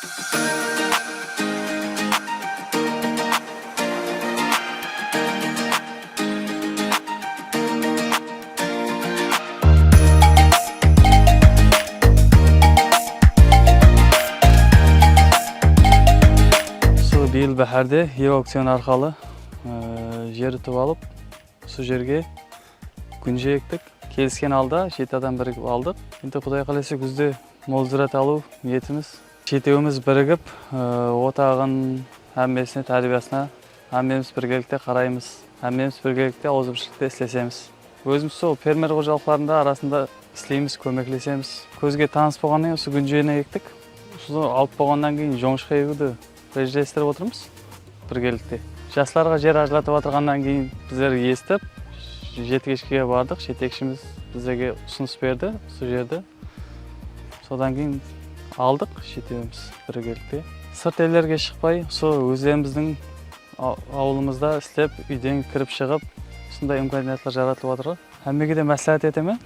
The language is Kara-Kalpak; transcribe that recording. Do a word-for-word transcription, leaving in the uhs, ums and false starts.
Usı bıyıl báhárde ev aukcion arqalı, e, jer utıp alıp, usı jerge gúnje ektik. Kelisken halda jeti adam birigip aldıq. Endi Quday qálese, gúzde mol zúráát alıw niyetimiz. Jetewimiz birigip, e, otaǵın hámmesine, tárbiyasına hámmemiz birgelikte qaraymız. Hámmemiz birgelikte, awızbirshilikte islesemiz. Ózimiz sol fermer xojalıqlarında arasında isleymiz, kómeklesemiz. Kózge tanıs bolǵannan keyin usı gúnjeni ektik. Usı alıp bolǵannan keyin jońıshqa egiwdi rejelestirip otırmız birgelikte. Jaslarǵa jer ajıratıp atırǵannan keyin bizler esitip, Jetikeshkege bardıq. Jetekshimiz bizlerge usınıs berdi, usı jerdi. Sodan keyin aldıq jetewimiz birgelikte. Sırt ellerge shıqpay, usı ózlerimizdiń a-, awılımızda islep, úyden kirip shıǵıp, usınday imkaniyatlar jaratılıp atır ǵoy. Hámmege de másláhát etemen.